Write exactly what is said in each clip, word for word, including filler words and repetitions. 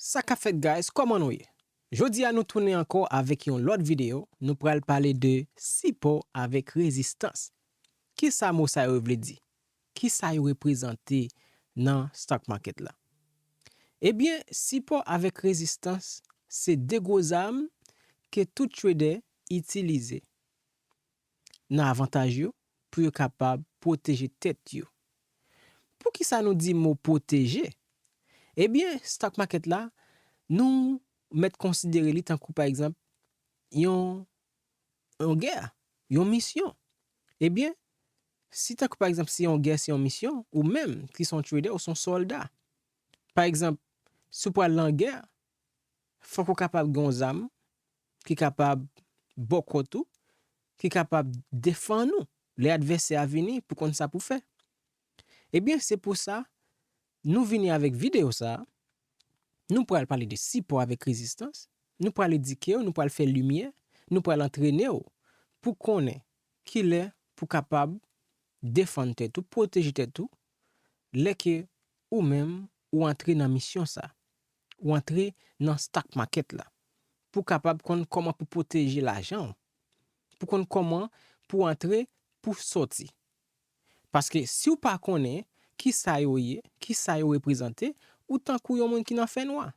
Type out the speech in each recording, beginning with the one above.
Sa k ap fèt, guys? Kòman nou ye? Jodi a, nou tounen ankò avèk yon lòt videyo. Nou pral pale de sipò avèk rezistans. Kisa mo sa yo vle di? Kisa yo reprezante nan stock market la? Ebyen, sipò avèk rezistans se de gwo zam ke tout trader itilize nan avantaj yo pou yo kapab pwoteje tèt yo. Poukisa nou di mo pwoteje? Ebyen, stock market la, nou mèt konsidere li tankou, pa egzanp, yon, yon gè, yon misyon. Ebyen, si tankou, pa egzanp, se yon gè, se yon misyon, ou menm ki se yon trader, ou se yon sòlda. Pa egzanp, si w pral nan gè, fòk ou kapab gen yon zam ki kapab bò kont ou, ki kapab defann ou lè advèsè a vini pou konn sa pou fè. Ebyen, se pou sa, nou vini avèk videyo sa a. Nou pral pale de sipò avèk rezistans. Nou pral edike w, nou pral fè limyè, nou pral antrene w pou konnen kilè pou kapab defann tèt ou, pwoteje tèt ou, lè ke ou menm ou antre nan misyon sa, ou antre nan stock market la, pou kapab konn kòman pou pwoteje lajan w, pou konn kòman pou antre, pou sòti. Paske si w pa konnen kisa yo ye, kisa yo reprezante, ou tankou yon moun ki nan fènwa.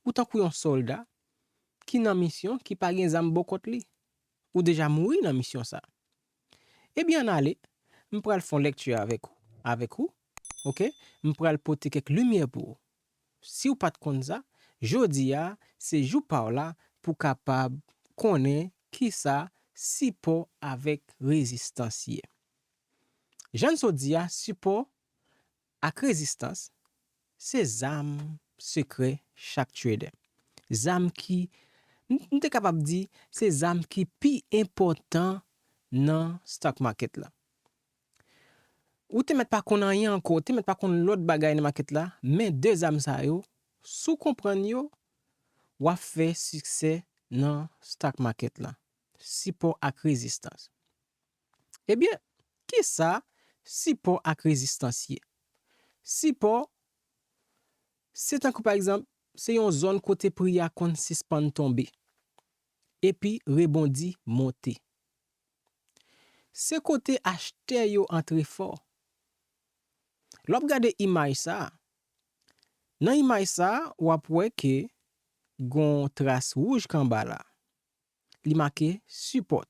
Ou tankou yon sòlda ki nan misyon, ki pa gen zam bò kont li. Ou deja mouri nan misyon sa. Ebyen, ann ale, m pral fè yon lèkti avèk ou, avèk ou, oke? M pral pote kèk limyè pou ou. Si w pa t konn sa, jodi a, se jou pa w la pou w kapab konnen kisa sipò avèk rezistans ye. Jan n sot di a, sipò ak rezistans, se zam sekrè chak trader. Zam ki, m, m te kapab di, se zam ki pi enpòtan nan stock market la. Ou te mèt pa konn anyen ankò, ou te mèt pa konn lòt bagay nan market la, men de zam sa yo, si w konprann yo, w ap fè siksè nan stock market la. Sipò ak rezistans. Ebyen, kisa sipò ak rezistans ye? Sipò, se tankou pa egzanp, se yon zòn kote pri a konn sispann tonbe, epi rebondi monte. Se kote achtè yo antre fò. Lè w ap gade imaj sa a, nan imaj sa a, w ap wè ke gon tras wouj k anba la. Li make sipòt.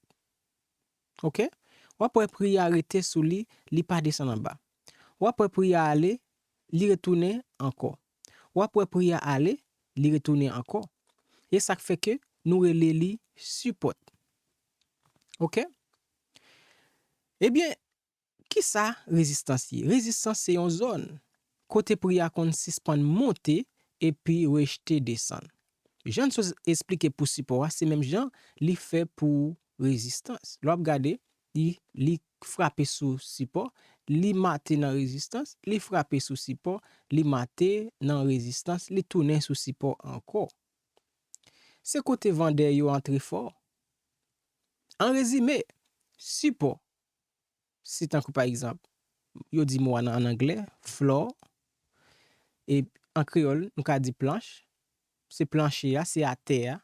Oke? W ap wè pri a rete sou li, li pa desann anba. W ap wè pri a ale, li retounen ankò. W ap wè pri a ale, li retounen ankò. E sa k fè ke nou rele li sipòt. Oke? Ebyen, kisa rezistans ye? Rezistans se yon zòn kote pri a konn sispann monte epi rejte desann. Jan n sot esplike pou sipò a, se menm jan li fè pou rezistans. Lè w ap gade, li, li frape sou sipò, li mate nan rezistans, li frape sou sipò, li mate nan rezistans, li tounen sou sipò ankò. Se kote vandè yo antre fò. An rezime, sipò, se tankou pa egzanp, yo di mo a nan, an anglè, floor, e an kreyòl, nou ka di planch, se planche a, se atè a,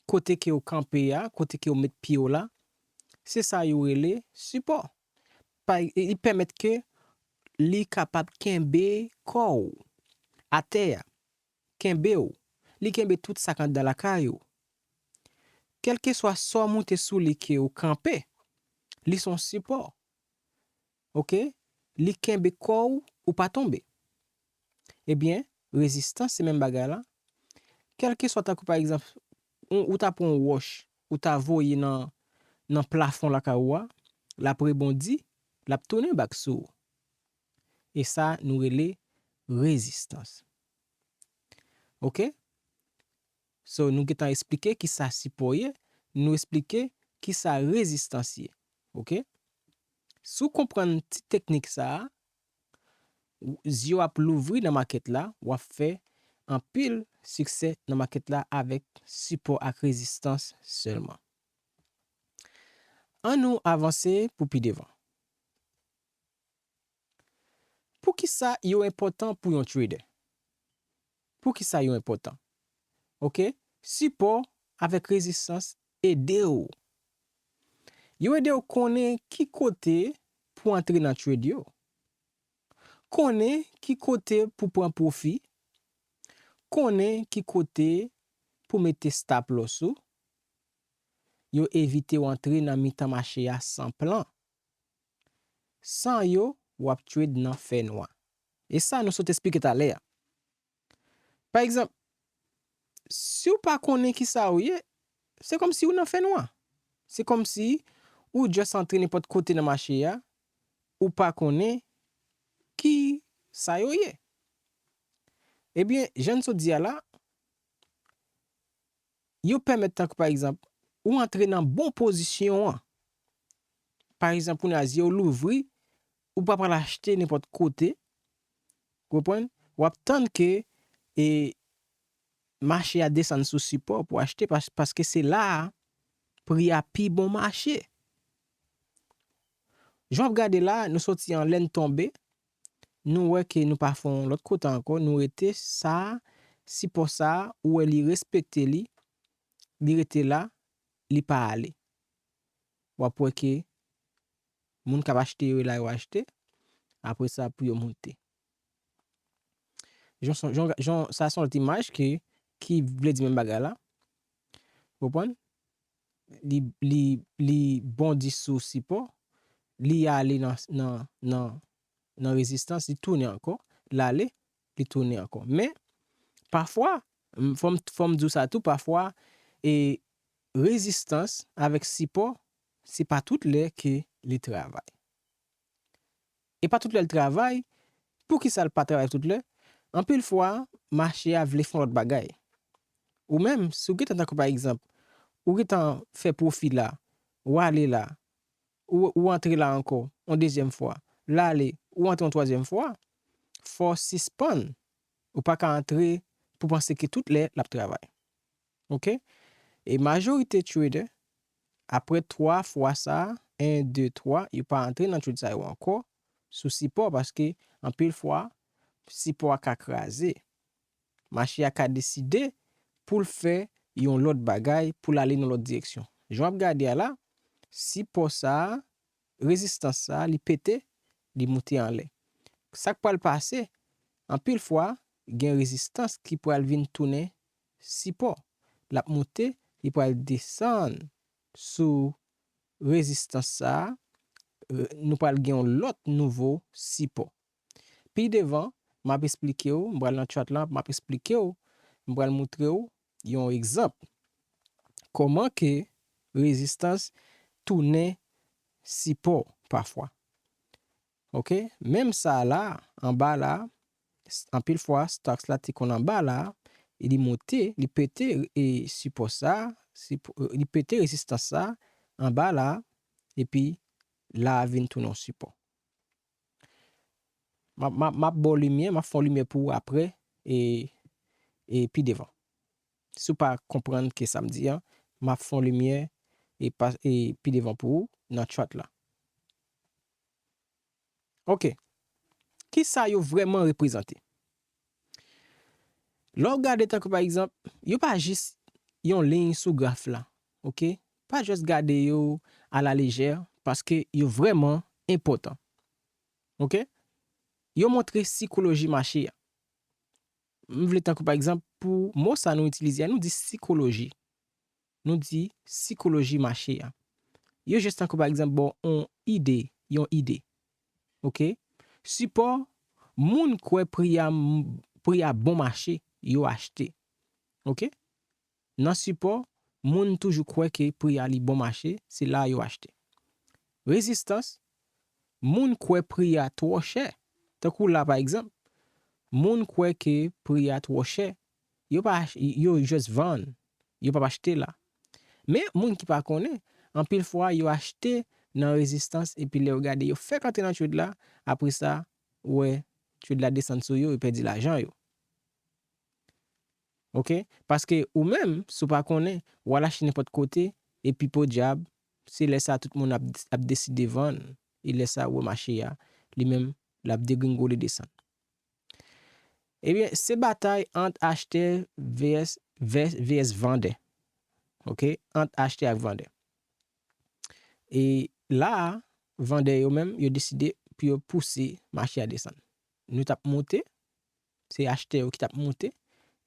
kote ke w kanpe a, kote ke w met pye w la, se sa yo rele sipò. Pa, li pèmèt ke li kapab kenbe kò w atè a, kenbe w, li kenbe tout sa k anndan lakay ou. Kèlkeswa sa w moute sou li ke w kanpe, li se yon sipò. Oke? Li kenbe kò w, ou pa tonbe. Ebyen, rezistans se menm bagay la. Kèlkeswa tankou pa egzanp, ou, ou ta pran yon wòch, ou ta voye nan, nan plafon lakay ou a, l ap rebondi, l ap tounen back sou ou. E sa nou rele rezistans. Oke? So, nou gentan esplike kisa sipò ye, nou esplike kisa rezistans ye. Oke? Si w konprann ti teknik sa a, w, zye w ap louvri nan makèt la, w ap fè anpil siksè nan makèt la avèk sipò ak rezistans sèlman. Ann nou avanse pou pi devan. Poukisa yo enpòtan pou yon trader? Poukisa yo enpòtan? Oke? Sipò avèk rezistans ede w. Yo ede w konnen ki kote pou antre nan trade yo. Konnen ki kote pou pran pwofi. Konnen ki kote pou mete stop loss ou. Yo evite w antre nan mitan mache a san plan. San yo, w ap trade nan fènwa. E sa nou sot esplike talè a. Pa egzanp, si w pa konnen kisa ou ye, se kòmsi ou nan fènwa. Se kòmsi ou just antre nenpòt kote nan mache a, ou pa konnen kisa yo ye. Ebyen, jan n sot di a la, yo pèmèt, tankou pa egzanp, ou antre nan bon pozisyon an. Pa egzanp, kounye a zye w louvri, ou pa pral achte nenpòt kote, konprann? W ap tann ke, e, mache a desann sou sipò pou achte, pas-, paske se la a pri a pi bon mache. Jan w ap gade la, nou soti an lè n tonbe, nou wè ke nou pa fè yon lòt kote ankò, nou rete sa, sipò sa, ou wè li respekte li, li rete la, li pa ale. W ap wè ke moun k ap achte yo la, yo achte, apre sa pou yo moute. Jan, jan, jan, sa se yon lòt imaj ki, ki vle di menm bagay la. Konprann? Li, li, li bondi sou sipò, li ale nan, nan, nan, nan rezistans, li tounen ankò, l ale, li tounen ankò. Men, pafwa, m, fò m, fò m di w sa tou, pafwa, e rezistans avèk sipò, se pa tout lè ke li travay. E pa tout lè l travay. Poukisa l pa travay tout lè? Anpil fwa, mache a vle fè yon lòt bagay. Ou menm, si w gentan, tankou pa egzanp, ou gentan fè pwofi la, w ale la, ou, ou antre la ankò, yon dezyèm fwa, l ale, ou antre yon twazyèm fwa, fò w sispann. Ou pa ka antre pou panse ke tout lè l ap travay. Oke? E majorite trader, apre twa fwa sa, en, de, twa, yo pa antre nan trade sa yo ankò sou sipò, paske anpil fwa, sipò a ka kraze. Mache a ka deside pou l fè yon lòt bagay, pou l ale nan lòt direksyon. Jan w ap gade a la, sipò sa a, rezistans sa a, li pete, li moute anlè. Sa k pral pase, anpil fwa, gen rezistans ki pral vin tounen sipò. L ap moute, li pral desann sou rezistans sa a, re-, nou pral gen yon lòt nouvo sipò. Pi devan, m ap esplike w, m pral nan chart lan, m ap esplike w, m pral moutre w yon egzanp. Kòman ke rezistans tounen sipò pafwa. Oke? Menm sa la, anba la, s-, anpil fwa, stocks la te konn anba la, e li moute, li pete, e sipò sa, sipò, e, li pete rezistans sa, anba la, epi la vin tounen yon sipò. M ap, m ap, m ap ba w limyè, m ap fè yon limyè pou ou apre, e, e pi devan. Si w pa konprann ke sa m di a, m ap fè yon limyè e pa, e pi devan pou ou nan chart la. Oke. Kisa yo vrèman reprezante? Lè w gade tankou pa egzanp, yo pa jis yon liy sou graf la, oke? Pa jis gade yo alalejè, paske yo vrèman enpòtan. Oke? Yo montre sikoloji mache a. M vle tankou pa egzanp, pou mo sa nou itilize a, nou di sikoloji. Nou di sikoloji mache a. Yo jis tankou pa egzanp, ba w yon ide, yon ide. Oke? Sipò, moun kwè pri a m-, pri a bon mache, yo achte. Oke? Nan sipò, moun toujou kwè ke pri a li bon mache, se la yo achte. Rezistans, moun kwè pri a twò chè. Tankou la, pa egzanp, moun kwè ke pri a twò chè, yo pa ach-, yo jis vann, yo p ap achte la. Men, moun ki pa konnen, anpil fwa, yo achte nan rezistans, epi lè yo gade, yo fèk antre nan trade la, apre sa, ou wè, trade la desann sou yo, yo pèdi lajan yo. Oke? Paske ou menm, si w pa konnen, w al achte nenpòt kote, epi podyab, se lè sa a tout moun ap, ap deside vann, e lè sa a ou wè mache a, li menm, l ap degringole desann. Ebyen, se batay ant achtè vs, vs, vs vandè. Oke? Ant achtè ak vandè. E la a, vandè yo menm, yo deside pou yo pouse mache a desann. Nou t ap monte, se achtè yo ki t ap monte,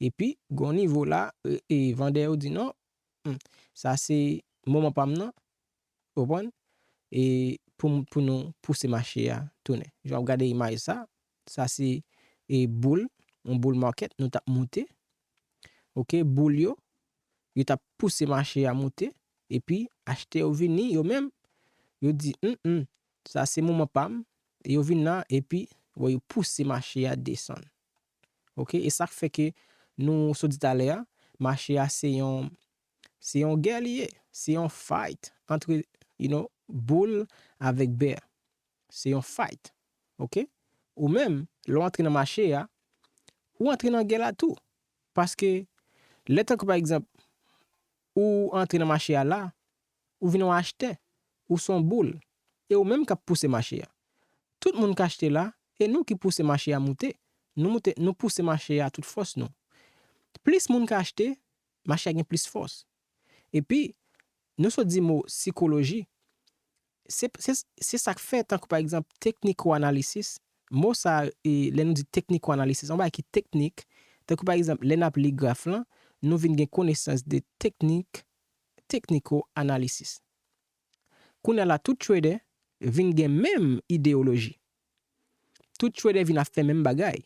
epi, gon nivo la, e, e vandè yo di non, hmm, sa se moman pa m nan, ou konprann? E pou, pou nou pouse mache a tounen. Jan w ap gade imaj sa, sa se, e, boul, yon boul market, nou t ap monte. Oke, boul yo, yo t ap pouse mache a monte, epi achtè yo vini, yo menm, yo di, hmm, hmm, sa se moman pa m, e yo vin la, epi, wè, yo pouse mache a desann. Oke, e sa k fè ke nou sot di talè a, mache a se yon, se yon gè li ye, se yon fight entre, you know, boul avèk bè. Se yon fight. Oke? Ou menm, lè w antre nan mache a, ou antre nan gè la tou. Paske, lè tankou pa egzanp, ou antre nan mache a la, ou vin yon achtè, ou se yon boul, e ou menm k ap pouse mache a. Tout moun k achte la, e nou ki pouse mache a moute. Nou moute, nou pouse mache a tout fòs nou. Plis moun k achte, mache a gen plis fòs. Epi, nou sot di mo sikoloji, se, se, se sa k fè, tankou pa egzanp, tekniko-analisis, mo sa, e, lè nou di tekniko-analisis, yon bagay ki teknik, tankou pa egzanp, lè n ap li graf lan, nou vin gen konesans de teknik, tekniko-analisis. Kounye a la, tout trader vin gen menm ideyoloji. Tout trader vin ap fè menm bagay.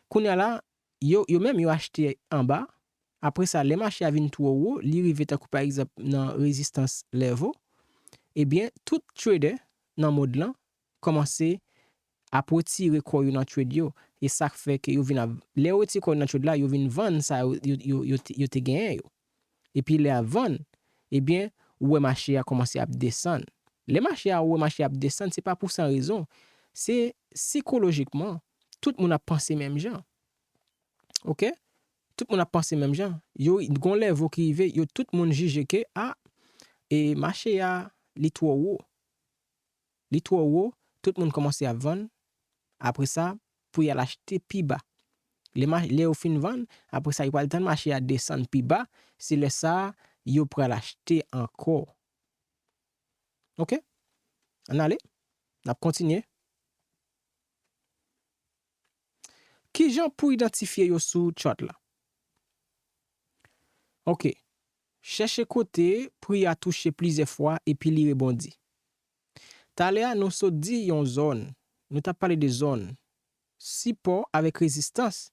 Kounye a la, yo, yo menm yo achte anba. Apre sa, lè mache a vin twò wo, li rive tankou pa egzanp nan rezistans level, ebyen, tout trader nan mond lan kòmanse ap retire kò yo nan trade yo. E sa k fè ke yo vin ap, lè yo retire kò yo nan trade la, yo vin vann sa yo, yo, yo, yo te, yo te genyen yo. Epi lè y ap vann, ebyen, ou wè mache a kòmanse ap desann. Lè mache a, ou wè mache a ap desann, se pa pou san rezon. Se sikolojikman, tout moun ap panse menm jan. Oke? Tout moun ap panse menm jan. Yo, gon level ki rive, yo, tout moun jije ke, a, e mache a, li twò wo. Li twò wo, tout moun kòmanse ap vann. Apre sa, pou y al achte pi ba. Lè ma-, lè yo fin vann, apre sa, yo pral tann mache a desann pi ba. Se lè sa a, yo pral achte ankò. Oke? Ann ale. N ap kontinye. Kijan pou idantifye yo sou chart la? Oke. Chèche kote pri a touche plizyè fwa epi li rebondi. Talè a, nou sot di yon zòn. Nou t ap pale de zòn. Sipò avèk rezistans,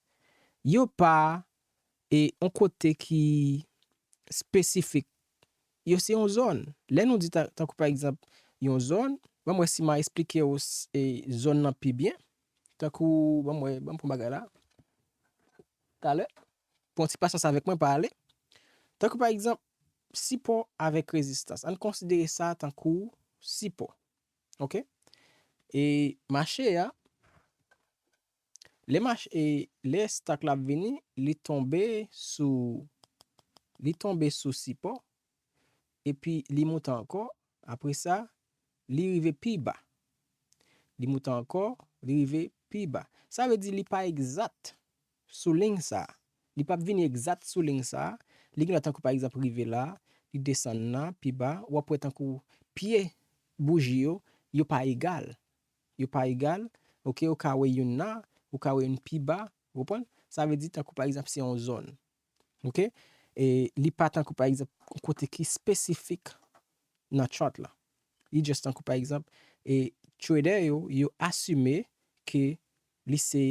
yo pa, e, yon kote ki espesifik. Yo se yon zòn. Lè nou di ta-, tankou pa egzanp, yon zòn, ban m wè si m a esplike w s-, e, zòn nan pi byen. Tankou, ban m wè, ban m pran bagay la. Talè. Pran ti pasyans avèk mwen, pa ale. Tankou pa egzanp, sipò avèk rezistans. Ann konsidere sa tankou sipò. Oke? E mache a, lè mache, e lè stock la ap vini, li tonbe sou, li tonbe sou sipò, epi li monte ankò, apre sa, li rive pi ba. Li monte ankò, li rive pi ba. Sa vle di li pa egzat sou liy sa a. Li p ap vini egzat sou liy sa a. Li gen lè tankou pa egzanp rive la, li desann la, pi ba, w ap wè tankou pye bouji yo, yo pa egal. Yo pa egal. Oke, ou ka wè youn la, ou ka wè youn pi ba, ou konprann? Sa vle di tankou pa egzanp se yon zòn. Oke? E li pa tankou pa egzanp yon kote ki espesifik nan chart la. Li just tankou pa egzanp, e trader yo, yo asime ke li se,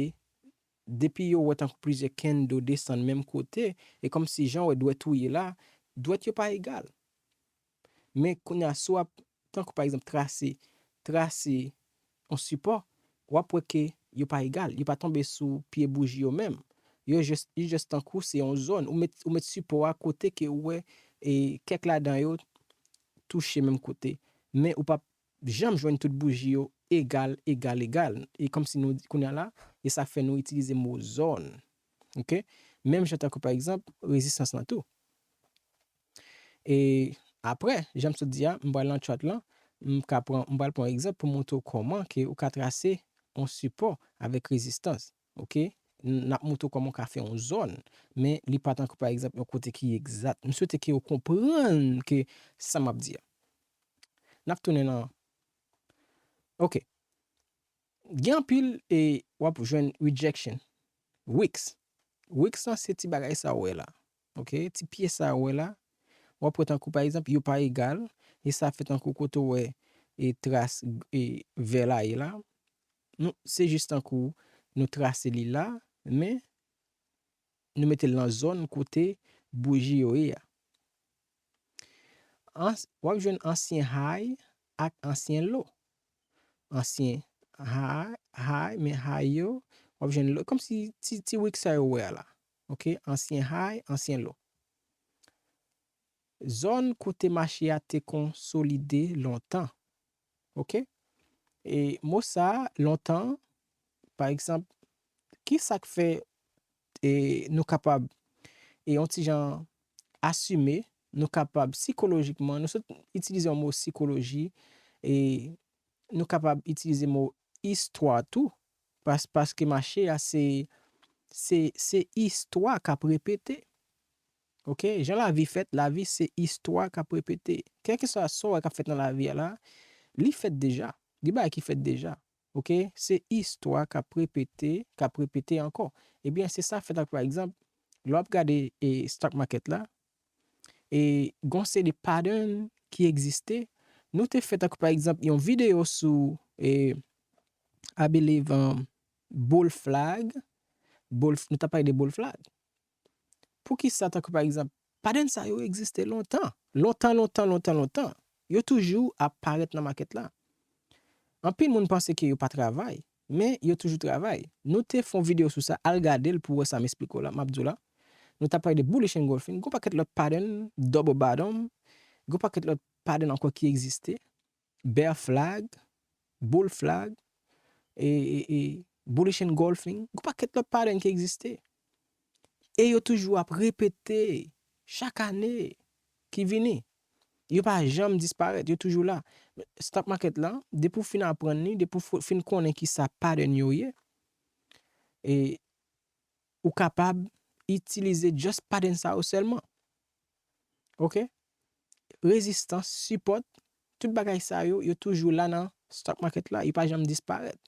depi yo wè tankou plizyè candle desann menm kote, e kòmsi jan w wè dwèt ou ye la, dwèt yo pa egal. Men kounye a, si w ap, tankou pa egzanp, trase, trase yon sipò, w ap wè ke yo pa egal, yo pa tonbe sou pye bouji yo menm. Yo just, yo just tankou se yon zòn. Ou met, ou met sipò a kote ke ou wè, e, kèk ladan yo touche menm kote. Men ou p ap janm jwenn tout bouji yo egal, egal, egal. E kòmsi nou di kounye a la, e sa fè nou itilize mo zòn. Oke? Menm jan tankou pa egzanp, rezistans lan tou. E apre, jan m sot di a, m pral nan chart lan, m ka pran, m pral pran yon egzanp pou montre w kòman ke ou ka trase yon sipò avèk rezistans. Oke? n ap montre w kòman w ka fè yon zòn, men li pa tankou, pa egzanp, yon kote ki egzat. M swete ke w konprann ke sa m ap di a. N ap tounen nan, ok. Gen anpil, e w ap jwenn rejection. Wicks. Wicks lan se ti bagay sa w wè la. Ok? Ti pye sa w wè la. W ap wè tankou, pa egzanp, yo pa egal. E sa fè tankou kote w wè, e tras, e vè la ye la. Nou, se jis tankou nou trase li la, men nou mete l nan zòn kote bouji yo ye a. Ans-, w ap jwenn ansyen high ak ansyen low. Ansyen high, high, men high yo, w ap jwenn low. Kòmsi ti, ti wick sa yo wè a la. Ok? Ansyen high, ansyen low. Zòn kote mache a te konsolide lontan. Ok? E mo sa a, lontan, pa egzanp, ki sa k fè, e, nou kapab, e, yon ti jan asime, nou kapab sikolojikman, nou sot itilize yon mo sikoloji, e nou kapab itilize mo istwa tou, pas-, paske mache a se, se, se istwa k ap repete. Ok? Jan lavi fèt, lavi se istwa k ap repete. Kèlkeswa sa w wè k ap fèt nan lavi a la, li fèt deja. Gen bagay ki fèt deja. Ok? Se istwa k ap repete, k ap repete ankò. Ebyen, se sa fèt ak, pa egzanp, lè w ap gade, e, stock market la, e gon seri de pattern ki egziste. Nou te fè tankou, pa egzanp, yon videyo sou, e, I believe, um, bull flag. Bull, nou t ap pale de bull flag. Poukisa, tankou pa egzanp, pattern sa yo egziste lontan? Lontan, lontan, lontan, lontan. Yo toujou ap parèt nan makèt la. Anpil moun panse ke yo pa travay, men yo toujou travay. Nou te fè yon videyo sou sa, al gade l pou w wè sa m esplike w la, m ap di w la. Nou t ap pale de bullish engulfing, gon pakèt lòt pattern, double bottom, gon pakèt lòt pattern ankò ki egziste. Bear flag, bull flag, e, e, e bullish engulfing, gon pakèt lòt pattern ki egziste. E yo toujou ap repete chak ane ki vini. Yo pa janm disparèt, yo toujou la. Stock market la, depi w fin aprann li, depi w fin konnen ki sa pattern yo ye, e ou kapab itilize just pattern sa yo sèlman. Ok? Rezistans, sipò, tout bagay sa yo, yo toujou la nan stock market la, yo pa janm disparèt.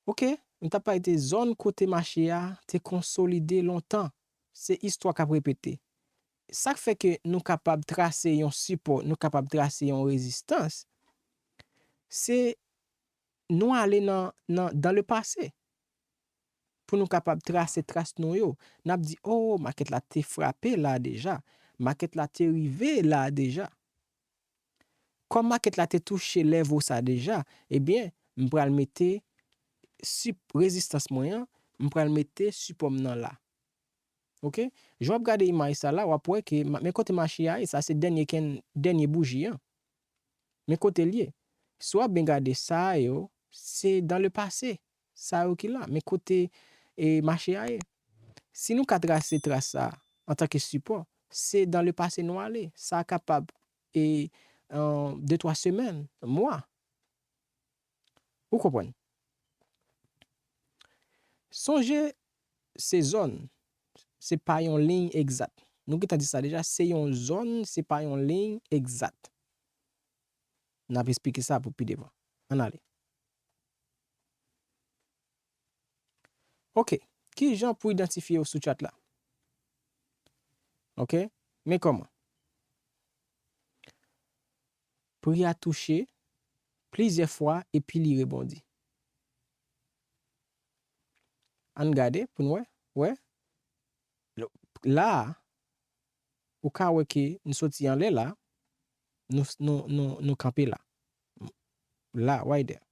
Ok, m t ap pale de zòn kote mache a te konsolide lontan. Se istwa k ap repete. Sa k fè ke nou kapab trase yon sipò, nou kapab trase yon rezistans, se nou ale nan, nan, dans le passé. Pou nou kapab trase tras nou yo, n ap di, "Oh, makèt la te frape la deja. Makèt la te rive la deja." Kòm makèt la te touche level sa deja, ebyen, m pral mete sip-, rezistans mwen an, m pral mete sipò m nan la. Ok? Jan w ap gade imaj sa la, w ap wè ke ma-, men kote mache a ye, sa se dènye ken-, dènye bouji an. Men kote l ye. Si w ap byen gade sa yo, se dans le passé. Sa yo ki la. Men kote, e, mache a ye. Si nou ka trase tras sa antanke sipò, se dans le passé nou ale. Sa kapab, e, an de twa semèn, mwa. Ou konprann? Sonje, se zòn, se pa yon liy egzat. Nou gentan di sa deja, se yon zòn, se pa yon liy egzat. N ap esplike sa pou pi devan. Ann ale. Ok. Ki jan pou idantifye yo sou chat la? Ok. Men kòman? Pri a touche plizyè fwa epi li rebondi. Ann gade pou n wè. Wè. La a, ou ka wè ke nou soti anlè la, nou, nou, nou, nou kanpe la. La, right there.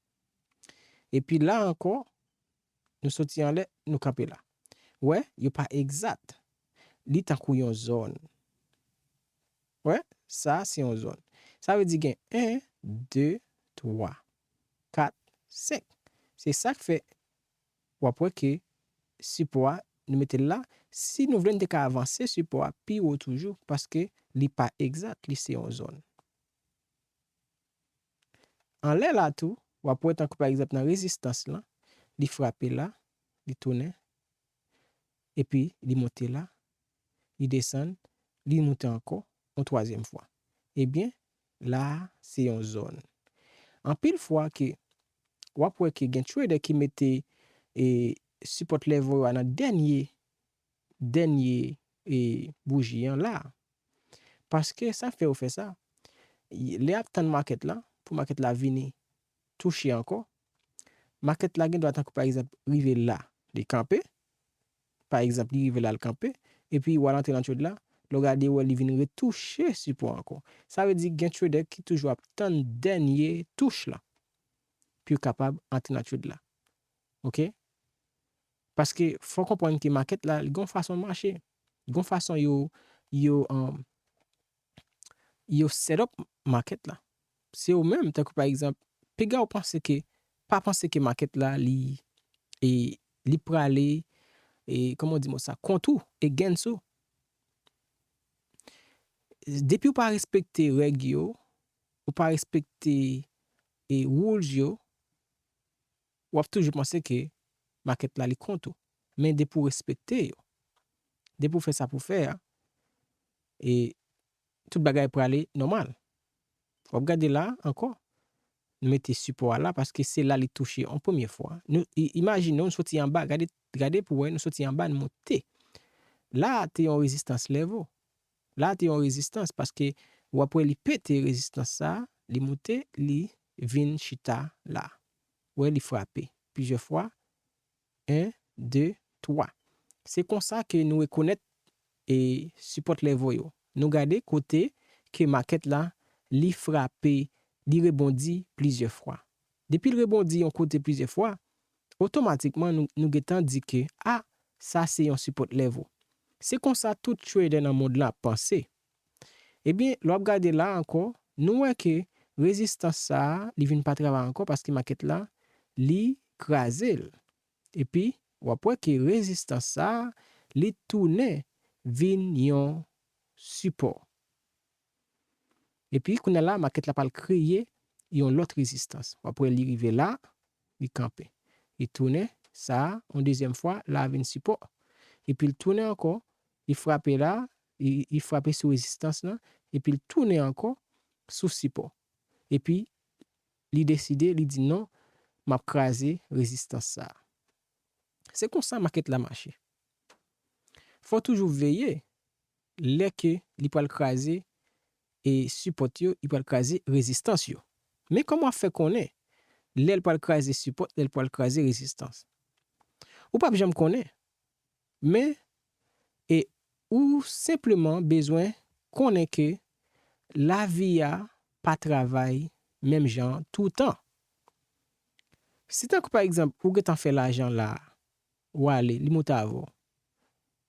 Epi la ankò, nou soti anlè, nou kanpe la. Wè, yo pa egzat. Li tankou yon zòn. Wè, sa se yon zòn. Sa vle di gen en, de, twa, kat, senk. Se sa k fè w ap wè ke sipò a, nou mete l la. Si nou vle, n te ka avanse sipò a pi wo toujou, paske li pa egzat, li se yon zòn. Anlè la tou, w ap wè tankou pa egzanp nan rezistans lan, li frape la, li tounen, epi li monte la, li desann, li monte ankò yon twazyèm fwa. Ebyen, la a, se yon zòn. Anpil fwa ke w ap wè ke gen trader ki mete, e, support level yo a nan dènye, dènye, e, bouji an la. Paske sa fè yo fè sa, y- lè y ap tann market la, pou market la vini touche ankò, market la gen dwa tankou pa egzanp rive la, li kanpe, pa egzanp li rive la, l kanpe, epi w al antre nan trade la, lè w gade w wè li vin retouche sipò ankò. Sa vle di gen trader ki toujou ap tann dènye touch la pou yo kapab antre nan trade la. Oke? Paske fò w konprann ke market la, li gon fason l mache. Gon fason yo, yo, um, yo set up market la. Se yo menm, tankou pa egzanp, piga w panse ke, pa panse ke market la, li, e, li prale, e, kòman w di mo sa, kont ou, against ou. Depi w pa respekte règ yo, ou pa respekte, e, rules yo, w ap toujou panse ke market la li kont ou. Men depi w respekte yo, depi w fè sa pou fè a, e tout bagay prale nòmal. W ap gade la ankò, nou mete sipò a la paske se la li touche yon premye fwa. Nou i- imajine w, nou soti anba, gade, gade pou wè, nou soti anba, nou monte. La a te yon rezistans level. La a te yon rezistans paske w ap wè li pete rezistans sa a, li monte, li vin chita la. Wè li frape plizyè fwa. En, de, twa. Se konsa ke nou rekonèt e support level yo. Nou gade kote ke market la, li frape, li rebondi plizyè fwa. Depi l rebondi yon kote plizyè fwa, otomatikman nou, nou gentan di ke, a, sa se yon support level. Se konsa tout trader nan mond lan ap panse. Ebyen, lè w ap gade la ankò, nou wè ke rezistans sa a, li vin pa travay ankò paske market la, li kraze l. Epi, w ap wè ke rezistans sa a, li tounen vin yon sipò. Epi, kounye a la, market la pral kreye yon lòt rezistans. W ap wè li rive la, li kanpe. Li tounen, sa a, yon dezyèm fwa, la a vin sipò. Epi l tounen ankò, li frape la, li, li frape sou rezistans lan, epi l tounen ankò sou sipò. Epi, li deside, li di non, m ap kraze rezistans sa a. Se konsa market la mache. Fò toujou veye lè ke li pral kraze e sipò yo, li pral kraze rezistans yo. Men kòman w ap fè konnen lè l pral kraze sipò, lè l pral kraze rezistans? Ou p ap janm konnen. Men, e ou senpleman bezwen konnen ke lavi a pa travay menm jan toutan. Si tankou pa egzanp, ou gentan fè lajan la, w ale, li monte avè w.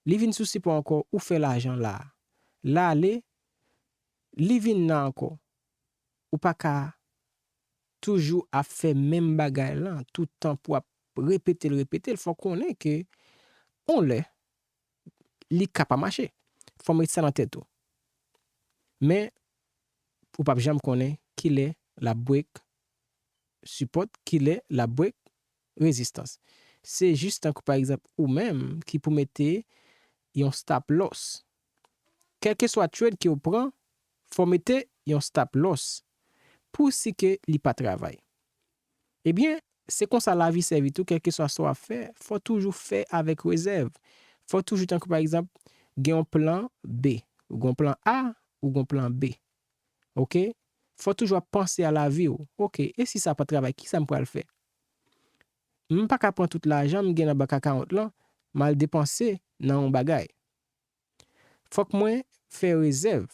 Li vin sou sipò ankò, ou fè lajan la. L ale, li vin la ankò. Ou pa ka toujou ap fè menm bagay lan tout tan pou ap repete l, repete l. Fò w konnen ke on lè, li ka pa mache. Fò w met sa nan tèt ou. Men, ou p ap janm konnen kilè l ap break sipò, kilè l ap break rezistans. Se jis tankou pa egzanp ou menm ki pou mete yon stop loss. Kèlkeswa trade ke w pran, fò w mete yon stop loss pou si ke li pa travay. Ebyen, se konsa lavi sèvi tou, kèlkeswa sa w ap fè, fò w toujou fè avèk rezèv. Fò w toujou, tankou pa egzanp, gen yon plan B, ou gen yon plan A, ou gen yon plan B. Oke? Fò w toujou ap panse a lavi w. Oke, e si sa pa travay, kisa m pral fè? M pa ka pran tout lajan m gen nan bank account lan, m al depanse nan yon bagay. Fòk mwen fè rezèv.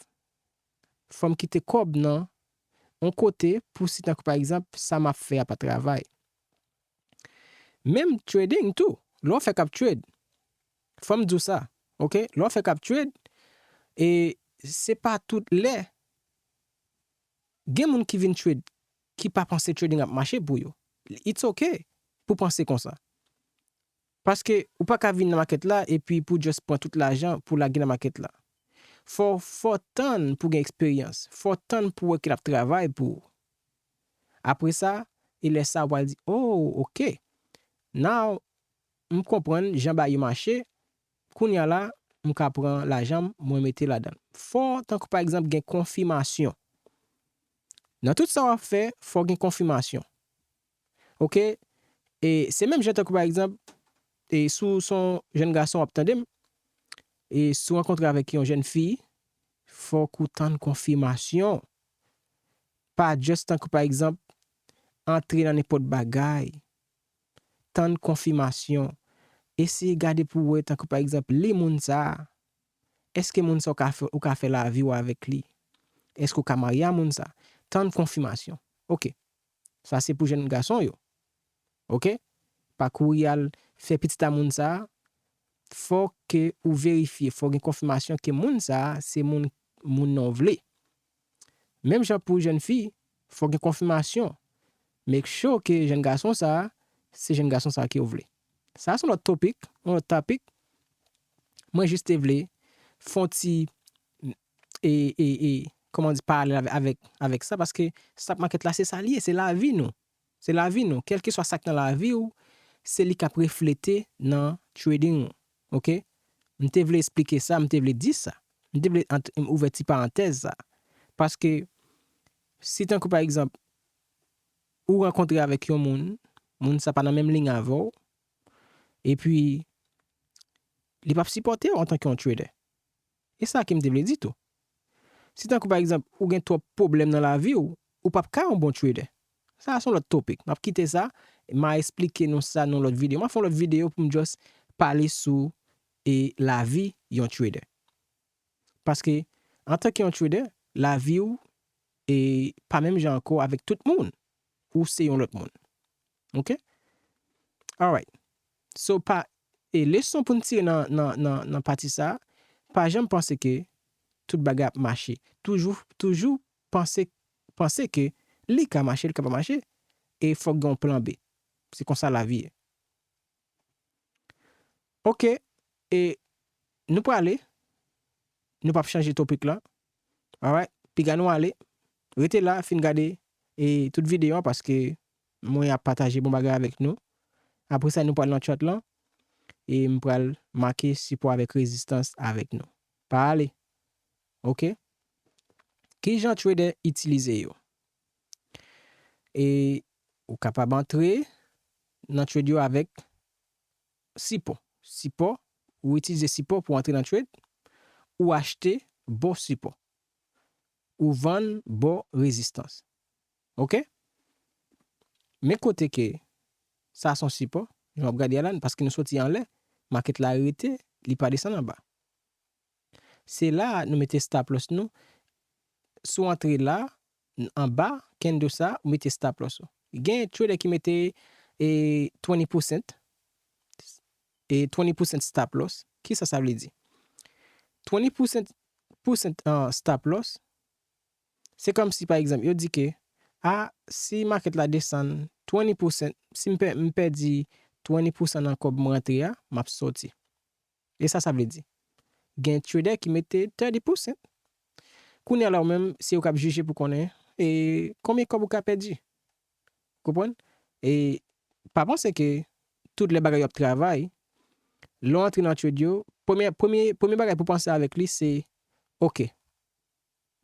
Fò m kite kòb nan yon kote pou si tankou pa egzanp, sa m ap fè a pa travay. Menm trading tou, lè w fèk ap trade, fò m di w sa, oke? Lè w fèk ap trade, e se pa tout lè, gen moun ki vin trade, ki pa panse trading ap mache pou yo. It's ok pou panse konsa. Paske ou pa ka vin nan market la epi pou just pran tout lajan pou lage nan market la. Fò, fò tann pou gen eksperyans. Fò tann pou wè ke l ap travay pou ou. Apre sa, e lè sa ou pral di, oh, ok. Now, m konprann jan bagay yo mache, kounye a la, m ka pran lajan m, mwen mete ladan l. Fò, tankou pa egzanp, gen konfimasyon. Nan tout sa w ap fè, fò gen konfimasyon. Oke? E se menm jan tankou pa egzanp, e si w se yon jèn gason w ap tande m, e si w rankontre avèk yon jèn fi, fòk ou tann konfimasyon. Pa just tankou pa egzanp, antre nan nenpòt bagay. Tann konfimasyon. Eseye gade pou w wè tankou pa egzanp, li moun sa a. Èske moun sa a ou ka fè, ou ka fè lavi w avèk li? Èske ou ka marye a moun sa a? Tann konfimasyon. Oke. Sa se pou jèn gason yo. Oke? Pa kouri al fè pitit a moun sa a. Fò ke ou verifye, fò gen konfimasyon ke moun sa a se moun, moun nan w vle. Menm jan pou jèn fi, fò gen konfimasyon. Make sure ke jèn gason sa a, se jèn gason sa a ke w vle. Sa a se yon lòt topik, yon lòt topic. Mwen jis te vle fè yon ti, e, e, e, kòman di, paralèl avè-, avèk, avèk sa, paske stock market la, se sa li ye, se lavi nou. Se lavi nou. Kèlkeswa sa k nan lavi w, se li k ap reflete nan trading ou. Oke? M te vle esplike sa, m te vle di sa. M te vle ant-, ouvè ti parantèz sa. Paske, si tankou pa egzanp, ou rankontre avèk yon moun, moun sa pa nan menm liy avè w, epi li p ap sipòte w antanke yon trader. E sa ke m te vle di tou. Si tankou pa egzanp, ou gen twòp pwoblèm nan lavi w, ou p ap ka yon bon trader. Sa a se yon lòt topic. M ap kite sa, m a esplike nou sa nan yon lòt videyo. M a fè yon lòt videyo pou m just pale sou, e, lavi yon trader. Paske, antanke yon trader, lavi w, e, pa menm jan ankò avèk tout moun. Ou se yon lòt moun. Oke? Alright. So, pa, e leson pou n tire nan, nan, nan, nan pati sa a, pa janm panse ke tout bagay ap mache. Toujou, toujou panse, panse ke li ka mache, li ka pa mache, e fòk gen yon plan B. Se konsa lavi ye. Oke, e nou prale, nou p ap chanje topik la. Alright, piga nou ale. Rete la, fin gade, e, tout videyo an, paske mwen ap pataje bon bagay avèk nou. Apre sa, nou pral nan chart lan, e m pral make sipò avèk rezistans avèk nou. Pa ale. Oke? Kijan trader itilize yo? E ou kapab antre nan trade yo avèk sipò. Sipò, ou itilize sipò pou antre nan trade, ou achte bò sipò. Ou vann bò rezistans. Oke? Men kote ke sa se yon sipò, jan w ap gade a la, paske nou soti anlè, market la rete, li pa desann anba. Se la a nou mete stop loss nou. Si w antre la, n-, anba candle sa, ou mete stop loss ou. Gen trader ki mete, e, twenty percent, e, twenty percent stop loss. Kisa sa vle di? Twenty percent, percent, ah, stop loss, se kòmsi, pa egzanp, yo di ke, a, si market la desann twenty percent, si m pè-, m pèdi twenty percent nan kòb m rantre a, m ap sòti. E sa, sa vle di, gen trader ki mete thirty percent. Kounye a la, ou menm, se ou k ap jije pou konnen, e, konbyen kòb ou ka pèdi. Konprann? E pa panse ke tout lè bagay yo ap travay, lè w antre nan trade yo, premye, premye, premye bagay pou panse avèk li, se, oke,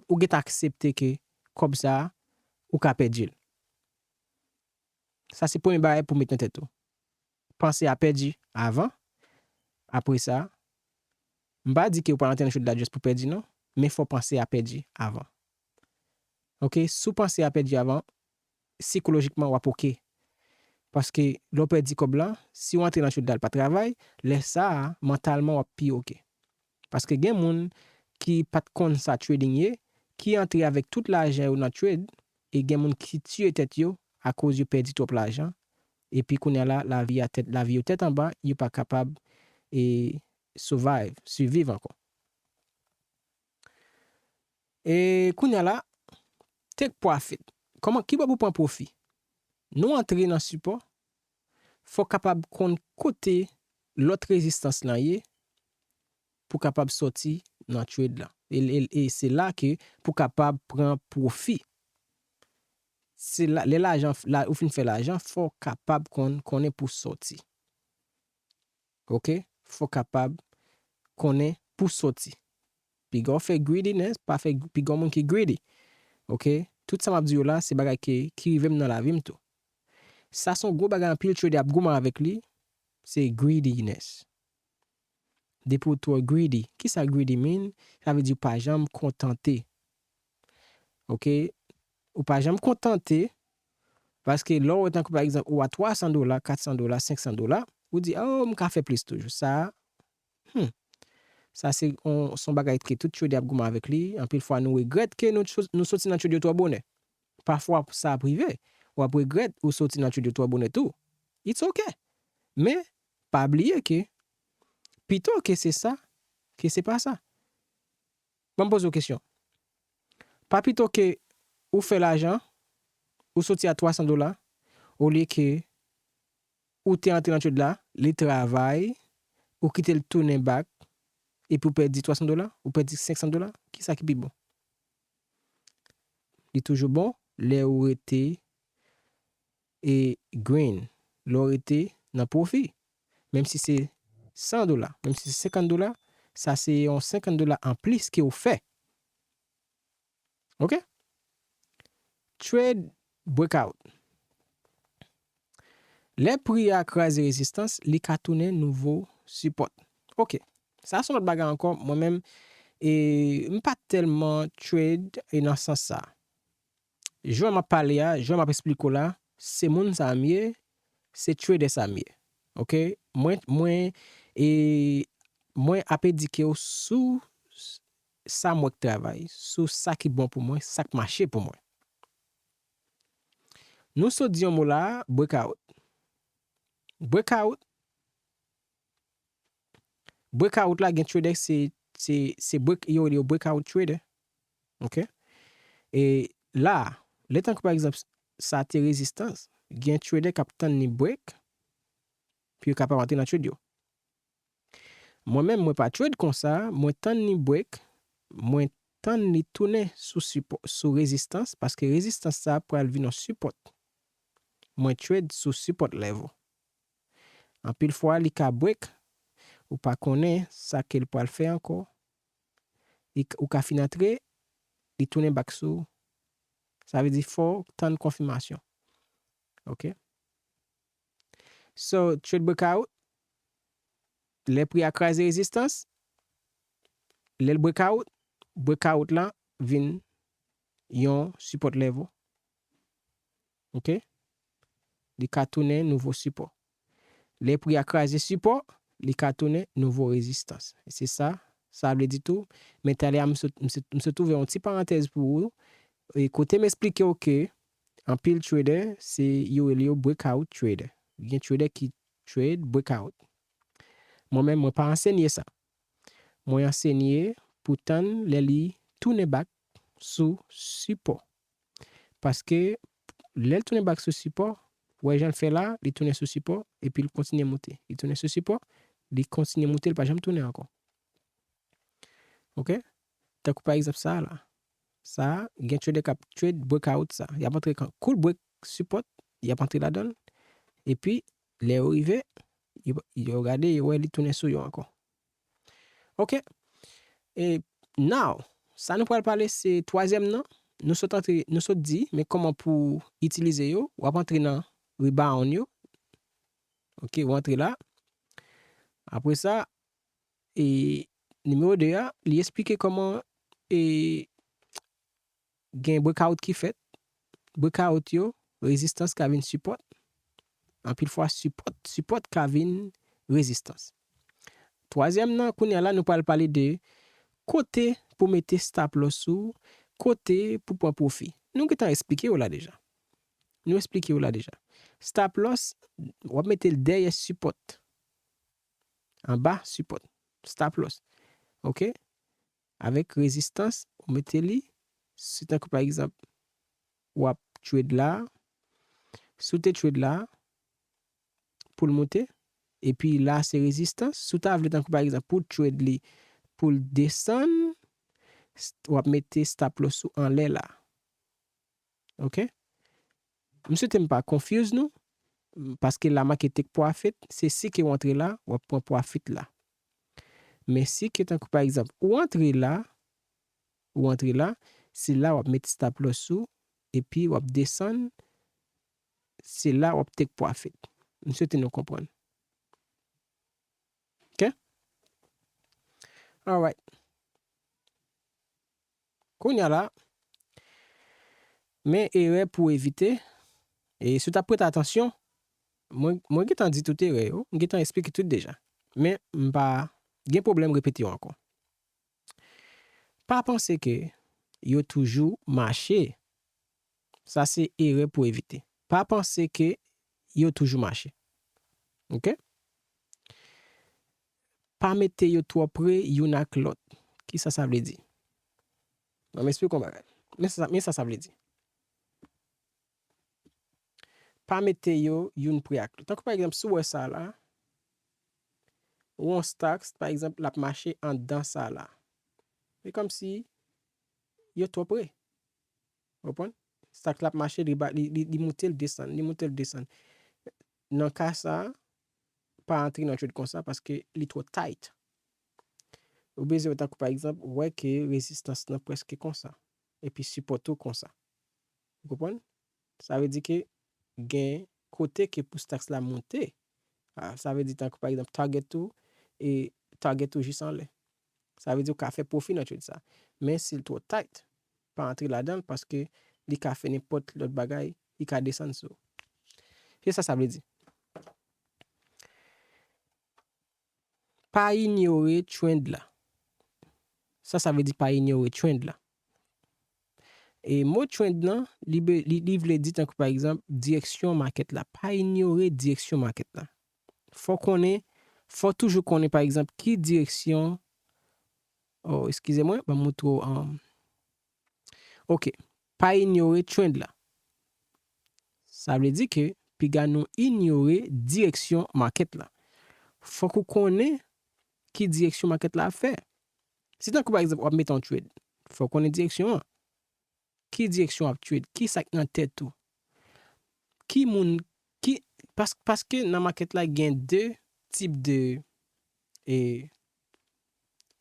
ou gentan aksepte ke kòb sa a, ou ka pèdi l. Sa se premye bagay pou w met nan tèt ou. Panse a pèdi avan. Apre sa, m pa di ke w pral antre nan trade la just pou pèdi non, men fò w panse a pèdi avan. Oke, si w panse a pèdi avan, sikolojikman w ap oke. Paske lè w pèdi kòb la, si w antre nan trade la, l pa travay, lè sa a, mantalman w ap pi oke. Paske gen moun ki pa t konn sa trading ye, ki antre avèk tout lajan yo nan trade, e gen moun ki tiye tèt yo akoz yo pèdi twòp lajan, epi kounye a la, lavi a tèt, lavi yo tèt anba, yo pa kapab, e, survive, siviv ankò. E kounye a la, take profit. Kòman, kibò pou pran pwofi? Nou antre nan sipò, fò w kapab konn kote lòt rezistans lan ye pou w kapab sòti nan trade lan. E, e, e se la ke pou w kapab pran pwofi. Se la, lè lajan, la, ou fin fè lajan, fò w kapab konn, konnen pou w sòti. Ok? Fò w kapab konnen pou soti. Piga w fè greediness, pa fè piga w moun ki greedy. Ok? Tout sa m ap di yo la, se bagay ki, ki rive m nan lavi m tou. Sa se yon gwo bagay anpil trader ap goumen avèk li, se greediness. Depi w twò greedy. Kisa greedy mean? Sa vle di w pa janm kontante. Ok? Ou pa janm kontante, paske lè w wè tankou pa egzanp ou a twa san dola, kat san dola, senk san dola, ou di, oh, m ka fè plis toujou. Sa, hmm, sa se yon, se yon bagay ke tout trader ap goumen avèk li. Anpil fwa nou regrèt ke nou, nou soti nan trade yo twò bonè. Pafwa sa ap rive. W ap regrèt ou soti nan trade yo twò bonè tou. It's ok. Men, pa bliye ke pito ke se sa, ke se pa sa. Ban m poze w kesyon. Pa pito ke ou fè lajan, ou soti a twa san dola, olye ke ou te antre nan trade la, li travay, ou kite l tounen back, epi ou pèdi twa san dola, ou pèdi senk san dola, kisa ki pi bon? Li toujou bon lè ou rete e green, lè w rete nan pwofi. Menm si se san dola, menm si se senkant dola, sa se yon senkant dola anplis ke w fè. Ok? Trade breakout. Lè pri a kraze rezistans, li ka tounen nouvo sipòt. Ok. Sa se yon lòt bagay ankò. Mwen menm, e, m pa tèlman trade e nan sans sa. Jan m ap pale a, jan m ap esplike w la, se moun sa m ye, se trader sa m ye. Ok? Mwen, mwen, e, mwen ap edike w sou s-, sa m wè k travay, sou sa ki bon pou mwen, sa k mache pou mwen. Nou sot di yon mo la, breakout. Breakout, breakout la, gen trader se, se, se break, yo rele yo breakout trader. Ok? E la, lè tankou pa egzanp, sa te rezistans, gen trader k ap tann li break, pou yo kapab antre nan trade yo. Mwen menm, mwen pa trade konsa, mwen tann li break, mwen tann li tounen sou sipò, sou rezistans, paske rezistans sa pral vin yon sipòt. Mwen trade sou sipòt level. Anpil fwa, li ka break, ou pa konnen sa ke l pral fè ankò. Li k-, ou ka fin antre, li tounen back sou. Sa vle di fò w tann konfimasyon. Ok? So, trade breakout, lè pri a kraze rezistans, lè l breakout, breakout la vin yon sipòt level. Ok? Li ka tounen nouvo sipò. Lè pri a kraze sipò, li ka tounen nouvo rezistans. E se sa, sa vle di tou. Men talè a, m sot, m sot, m sot ouvè yon ti parantèz pou ou. E kote m esplike w ke anpil trader, se yo rele yo breakout trader. Gen trader ki trade breakout. Mwen menm, mwen pa ansenye sa. Mwen ansenye pou tann lè li tounen back sou sipò. Paske lè l tounen back sou sipò, wè jan l fè la, li tounen sou sipò, epi l kontinye monte. Li tounen sou sipò, li kontinye monte, li pa janm tounen ankò. Ok? Tankou pa egzanp sa a la. Sa a, gen trader k ap trade breakout sa. Y ap antre kan kou l break sipòt, y ap antre ladan l. Epi, lè yo rive, yo, yo gade, yo wè li tounen sou yo ankò. Ok? E now, sa nou pral pale se twazyèm nan. Nou sot antre, nou sot di, men kòman pou itilize yo. W ap antre nan rebound yo. Ok, w antre la. Apre sa, e nimewo de a, li esplike kòman, e gen breakout ki fèt. Breakout yo, rezistans ka vin sipòt. Anpil fwa, sipòt, sipòt ka vin rezistans. Twazyèm nan, kounye a la, nou pral pale de kote pou mete stop loss ou, kote pou pran pwofi. Nou gentan esplike yo la deja. Nou esplike yo la deja. Stop loss, w ap mete l dèyè sipòt. Anba sipòt. Stop loss. Ok? Avèk rezistans, ou mete li, si tankou pa egzanp, w ap trade la, si w te trade la, pou l monte, epi la se rezistans, si w ta vle tankou pa egzanp, pou w trade li, pou l desann, s-, w ap mete stop loss ou anlè la. Ok? M swete m pa confuse nou, paske la make take profit, se si ke w antre la, w ap pran profit la. Men si ke tankou pa egzanp, ou antre la, ou antre la, se la w ap met stop loss ou, epi w ap desann, se la w ap take profit. M swete nou konprann. Ok? Alright. Kounye a la, men erè pou evite, e si w t ap prete atansyon, mwen, mwen gentan di tout erè yo, m gentan eksplike tout deja. Men m pa gen pwoblèm repete yo ankò. Pa panse ke yo toujou mache. Sa se erè pou evite. Pa panse ke yo toujou mache. Ok? Pa mete yo twò pre youn ak lòt. Kisa sa vle di? Ban m eksplike yon bagay. Men sa, men sa sa vle di. Pa mete yo youn pre ak lòt. Tankou pa egzanp, si w wè sa la, ou yon stocks, pa egzanp, l ap mache anndan sa la. Se kòmsi yo twò pre. Ou konprann? Stocks la ap mache, li, ba- li, li, li moute, l desann, li moute, l desann. Nan ka sa, pa antre nan trade konsa paske li twò tight. Ou bezwen wè tankou pa egzanp, wè ke rezistans lan prèske konsa. Epi sipò tou konsa. Ou konprann? Sa vle di ke gen kote ke pou stocks la moute. Ah, sa vle di tankou pa egzanp target ou e target ou jis anlè. Sa vle di ou ka fè pwofi nan trade sa. Men si l twò tight, pa antre ladan l paske li ka fè nenpòt lòt bagay, li ka desann sou ou. Se sa sa vle di. Pa inyore trend la. Sa sa vle di pa inyore trend la. E mo trend lan, li, be- li, li vle di tankou pa egzanp, direksyon market la. Pa inyore direksyon market la. Fò konnen, fò toujou konnen pa egzanp ki direksyon, oh, eskize mwen, ban m montre w, um, ok, pa inyore trend la. Sa vle di ke piga nou inyore direksyon market la. Fòk ou konnen ki direksyon market la ap fè. Si tankou pa egzanp w ap mete yon trade, fòk ou konnen direksyon an. Ki direksyon w ap trade? Ki sa k nan tèt ou? Ki moun, ki, pas- paske nan market la gen de tip de, e,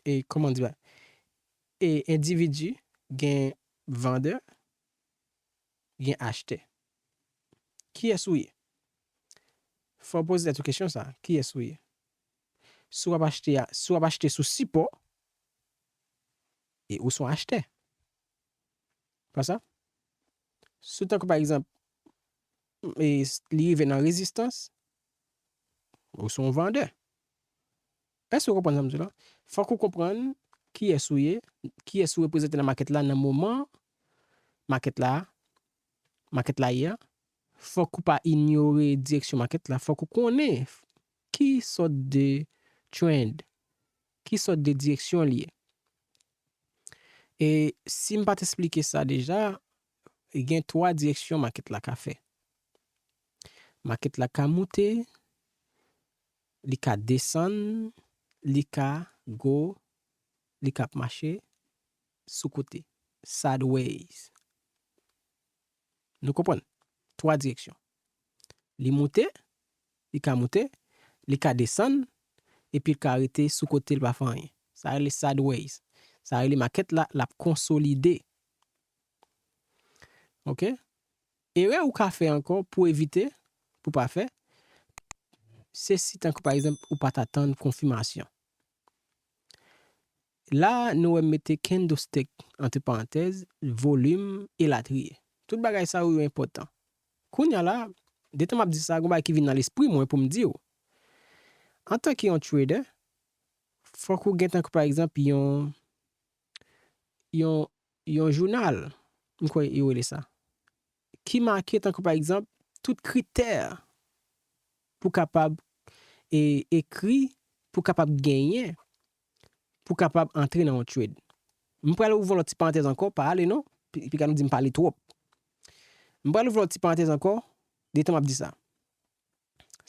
e, kòman di la? E endividi, gen vandè, gen achtè. Kiyès ou ye? Fò w poze tèt ou kesyon sa, kiyès ou ye? Si w ap achte a, si w ap achte sou sipò, e ou se yon achtè. Pa sa? Si tankou pa egzanp, e s- li rive nan rezistans, ou se yon vandè. Èske w konprann sa m di la? Fòk ou konprann kiyès ou ye, kiyès ou reprezante nan market la nan moman market la, market la ye a. Fòk ou pa inyore direksyon market la. Fòk ou konnen ki sòt de trend, ki sòt de direksyon li ye. E si m pa t eksplike sa deja, gen twa direksyon market la ka fè. Market la ka moute, li ka desann, li ka go, li ka ap mache sou kote, sideways. Nou konprann? Twa direksyon. Li moute, li ka moute, li ka desann, epi l ka rete sou kote l pa fè anyen. Sa rele sideways. Sa rele market la, l ap konsolide. Ok? Erè ou ka fè ankò pou evite, pou pa fè, se si tankou pa egzanp ou pa t atann konfimasyon. La, nou wè m mete candlestick, antre parantèz, volim, elatriye. Tout bagay sa yo enpòtan. Kounye a la, detan m ap di sa, gen bagay ki vin nan lespri mwen pou m di w. Antanke yon trader, fòk ou gen tankou pa egzanp yon, yon, yon jounal, m kwè yo rele sa, ki make tankou pa egzanp tout kritè pou kapab e, ekri, pou kapab genyen, pou kapab antre nan yon trade. M pral ouvri yon lòt ti parantèz ankò, pa ale non, pi- piga nou di m pale twòp. M pral ouvri yon lòt ti parantèz ankò, detan m ap di sa.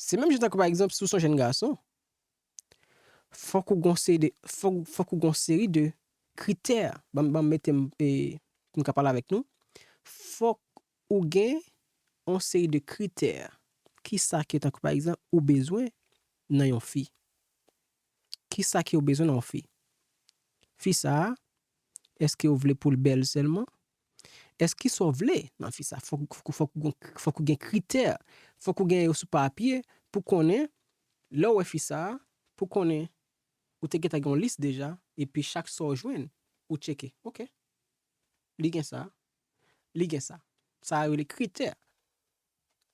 Se menm jan tankou pa egzanp, si w se yon jèn gason, fòk ou gon seri de, fòk, fòk ou gon seri de kritè. Ban m, ban m mete m, e, pou m ka pale avèk nou. Fòk ou gen yon seri de kritè. kisa ke tankou pa egzanp ou bezwen nan yon fi. Kisa ke ou bezwen nan yon fi? Fi sa a, èske ou vle pou l bèl sèlman? Èske sa w vle nan fi sa? Fòk, fòk, fòk, ou gen- fòk ou gen kritè, fòk ou gen yo sou papye pou konnen, lè w wè fi sa a, pou konnen ou te gentan gen yon lis deja, epi chak sa w jwenn, ou tcheke. Ok. Li gen sa, li gen sa. Sa a rele kritè.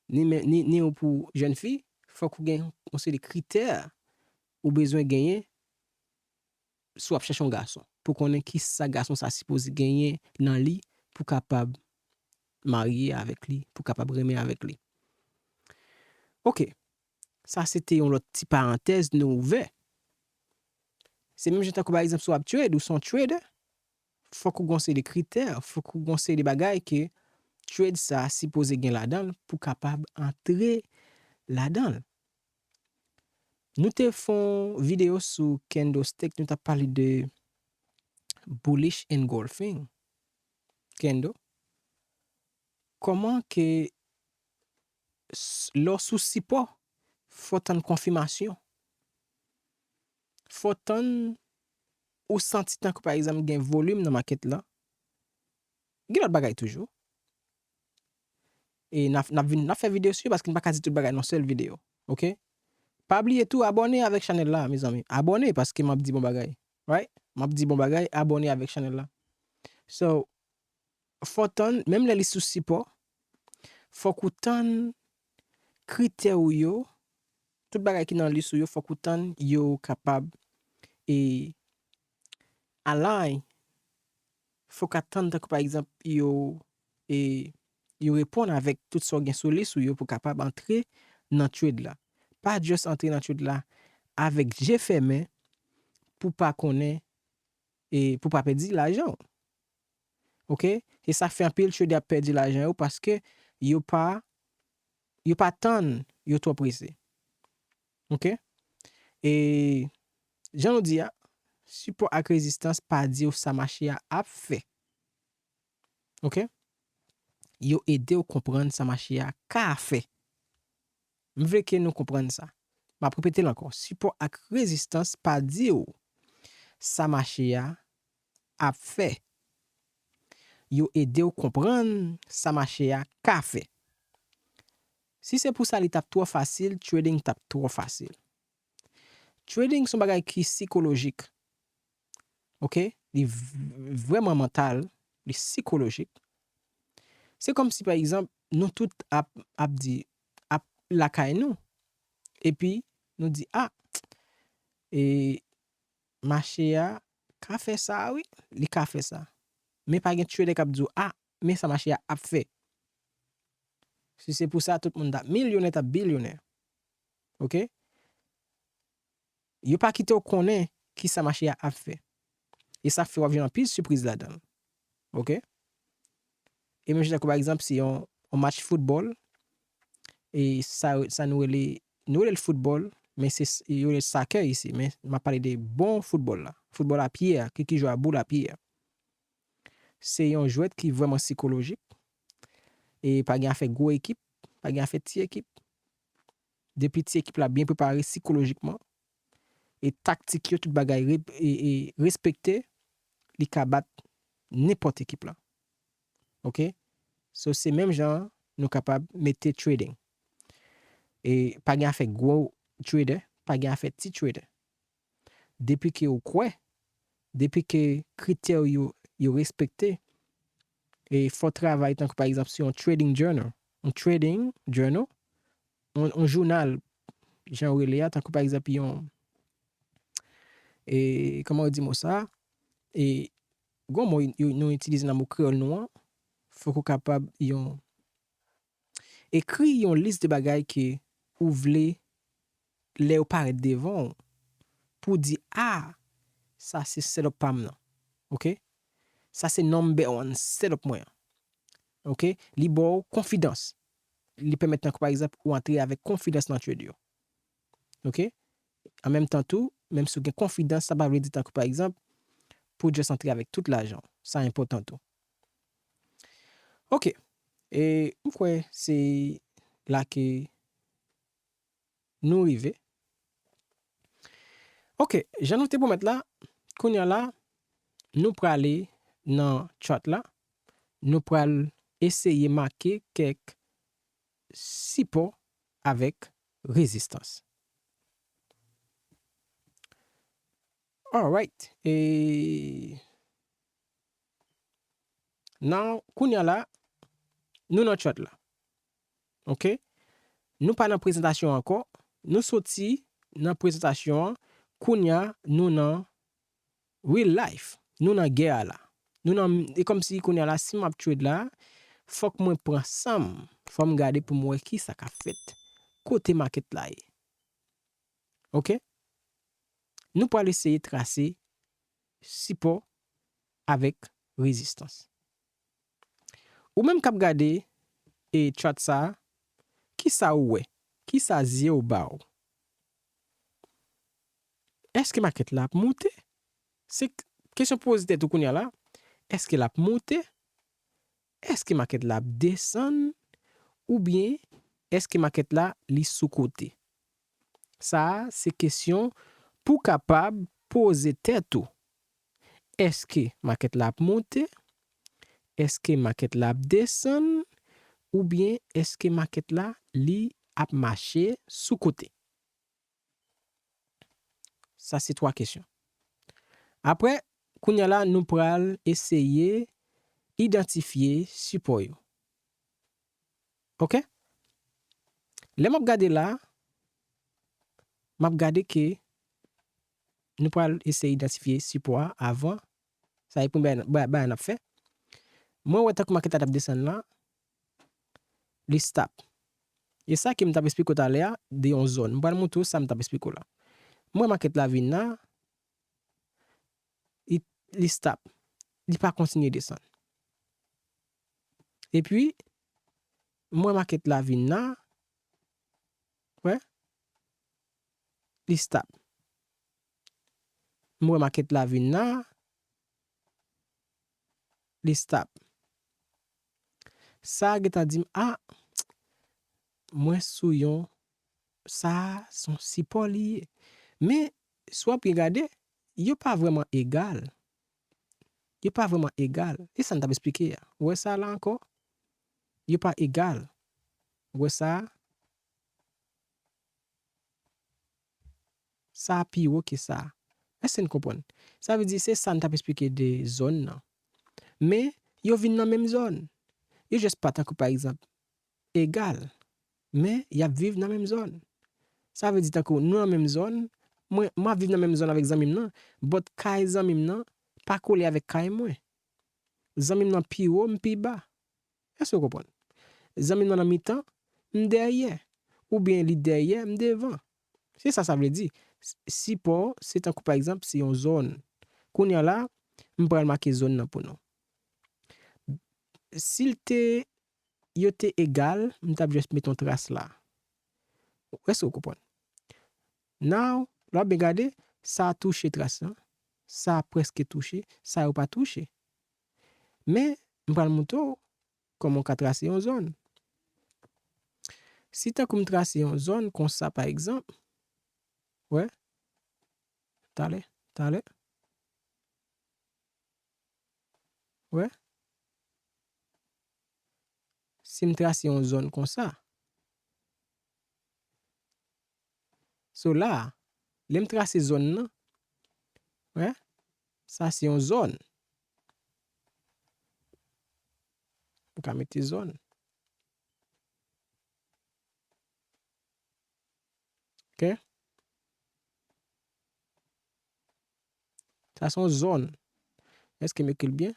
Ni, men- ni, ni ou pou jèn fi, fòk ou gen yon seri de kritè ou bezwen genyen si w ap chèche yon gason, pou konnen kisa gason sa sipoze genyen nan li pou kapab marye avèk li, pou kapab renmen avèk li. Ok, sa se te yon lòt ti parantèz nou ouvè. Se menm jan tankou pa egzanp si w ap trade, ou se yon trader, fòk ou gon seri de kritè, fòk ou gon seri de bagay ke trade sa sipoze gen ladan l pou kapab antre ladan l. Nou te fè yon videyo sou candlestick, nou t ap pale de bullish engulfing candle. Kòman ke s- lè w sou sipò, fò tann konfimasyon. Fò tann ou santi tankou pa egzanp gen volim nan makèt la. Gen lòt bagay toujou. E n ap, n ap vin, n ap fè videyo sou yo paske n pa ka di tout bagay nan sèl videyo. Ok? Pa bliye tou abòne avèk chanèl la, mezanmi. Abòne paske m ap di bon bagay. Right? M ap di bon bagay, abòne avèk chanèl la. So, fò tann, menm lè li sou sipò, fòk ou tann kritè ou yo, tout bagay ki nan lis ou yo, fòk ou tann yo kapab e align, fòk atann tankou pa egzanp yo e yo reponn avèk tout sa w gen sou lis ou yo pou kapab antre nan trade la. Pa just antre nan trade la avèk je fèmen pou pa konnen e pou pa pèdi lajan w. Ok? E sa fè anpil trader ap pèdi lajan yo paske yo pa yo pa tann yo twò prese. Ok? E jan nou di a, sipò ak rezistans pa di w sa mache a ap fè. Ok? Yo ede w konprann sa mache a ka fè. M vle ke nou konprann sa. M ap repete l ankò. Sipò ak rezistans pa di w sa mache a ap fè. Yo ede w konprann sa mache a ka fè. Si se pou sa li t ap twò fasil, trading t ap twò fasil. Trading se yon bagay ki sikolojik. Ok? Li v- vrèman mantal, li sikolojik. Se kòmsi, pa egzanp, nou tout ap, ap di, ap lakay nou. Epi, nou di, a, e mache a ka fè sa, wi, li ka fè sa. Men pa gen trader k ap di w, a, men sa mache a ap fè. Si se pou sa, tout moun t ap milyonè, t ap bilyonè. Ok? Yo pa kite w konnen kisa mache a ap fè. E sa fè w ap jwenn anpil sipriz ladan l. Ok? E menm jan tankou pa egzanp, se yon, yon match foutbòl, e sa, sa nou rele, nou rele l foutbòl, men se, yo rele l soccer isi, men m ap pale de bon foutbòl la. Foutbòl a pye a, ki, ki jwe a boul a pye a. Se yon jwèt ki vrèman sikolojik. E pa gen afè gwo ekip, pa gen afè ti ekip. Depi ti ekip la byen prepare sikolojikman, e taktik yo, tout bagay re- e, e respekte, li ka bat nenpòt ekip la. Ok? So, se menm jan an nou kapab mete trading. E pa gen afè gwo trader, pa gen afè ti trader. Depi ke ou kwè, depi ke kritè yo, yo respekte, e fò travay tankou pa egzanp sou yon trading journal, yon trading journal, yon, yon jounal, jan yo rele a, tankou pa egzanp yon, e, kòman yo di mo sa? E, gon mo yo, nou itilize nan mo kreyòl nou an, fòk ou kapab yon, ekri yon lis de bagay ke ou vle lè yo parèt devan w pou di, a, sa se setup pa m nan. Ok? Sa se number one setup mwen an. Ok? Li ba w konfidans. Li pèmèt tankou pa egzanp ou antre avèk konfidans nan trade yo. Ok? An menm tan tou, menm si w gen konfidans, sa pa vle di tankou pa egzanp pou w just antre avèk tout lajan w. Sa enpòtan tou. Ok. E m kwè se la ke Nou rive. Ok, jan nou te pwomèt la, kounye a la, nou prale nan chart la, nou pral eseye make kèk sipò avèk rezistans. Alright. E Now, kounye a la, nou nan chart la. Ok? Nou pa nan prezantasyon ankò. Nou soti nan prezantasyon an. Kounye a, nou nan real life. Nou nan gè a la. Nou nan, e kòmsi kounye a la, si m ap trade la, fòk mwen pran san m. Fò m gade pou m wè kisa k ap fèt. Kote market la ye. Ok? Nou pral eseye trase sipò avèk rezistans. Ou menm k ap gade e chart sa a, kisa ou wè? Kisa zye w ba w? Èske market la ap moute? Se k-, kesyon poze tèt ou kounye a la. Èske l ap moute? Èske market la ap desann? Oubyen èske market la li sou kote? Sa a se kesyon pou w kapab poze tèt ou. Èske market la ap moute? Èske market la ap desann? Oubyen èske market la li ap mache sou kote? Sa se twa kesyon. Apre, kounye a la, nou pral eseye idantifye sipò yo. Ok? Lè m ap gade la, m ap gade ke nou pral eseye idantifye sipò a avan. Sa e premye bagay, bagay, bagay n ap fè. Mwen wè tankou market la t ap desann la, li stop. E sa ke m t ap esplike w talè a, de yon zòn. M pral montre w sa m t ap esplike w la. Mwen market la vin la, li, li stop. Li pa kontinye desann. Epi, mwen market la vin la, wè, li stop. Mwen market la vin la, li stop. Sa gentan di m, a, mwen sou yon, sa a se yon sipò li ye. Men, si w ap byen gade, yo pa vrèman egal. Yo pa vrèman egal. E sa n t ap esplike a. Ou wè sa la ankò? Yo pa egal. Ou wè sa a? Sa a pi wo ke sa a. Èske n konprann? Sa vle di se sa n t ap esplike de zòn nan. Men, yo vin nan menm zòn. Yo jis pa tankou, pa egzanp, egal. Men, y ap viv nan menm zòn. Sa vle di tankou nou nan menm zòn, mwen, m ap viv nan menm zòn avèk zanmi m nan, but kay zanmi m nan pa kole avèk kay mwen. Zanmi m nan pi wo, m pi ba. Èske w konprann? Zanmi m nan nan mitan, m dèyè. Oubyen li dèyè, m devan. Se sa sa vle di. S-, sipò, se tankou pa egzanp, se yon zòn. Kounye a la, m pral make zòn nan pou nou. Si l te, yo te egal, m t ap jis met yon tras la. Èske w konprann? Now, lè w ap byen gade, sa a touche tras lan, sa a prèske touche, sa yo pa touche. Men, m pral montre w kòman w ka trase yon zòn. Si tankou m trase yon zòn konsa, pa egzanp, wè, talè, talè, wè, si m trase yon zòn konsa, so la, lè m trase zòn nan, wè, sa se yon zòn. M ka mete zòn. Ok? Sa se yon zòn. Èske m ekri l byen?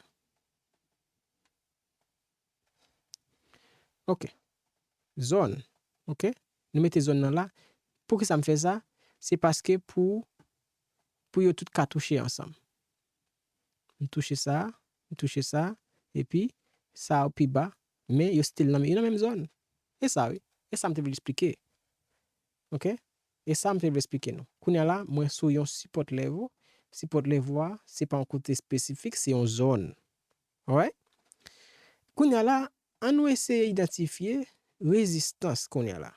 Ok. Zòn. Ok? Nou mete zòn nan la. Poukisa m fè sa? Se paske pou, pou yo tout ka touche ansanm. M touche sa, m touche sa, epi sa yo pi ba, men yo still nan, yo nan menm zòn. E sa, wi. E sa m te vle eksplike. Ok? E sa m te vle eksplike nou. Kounye a la, mwen sou yon support level. Support level a, se pa yon kote espesifik, se yon zòn. Alright? Kounye a la, ann nou eseye idantifye rezistans kounye a la.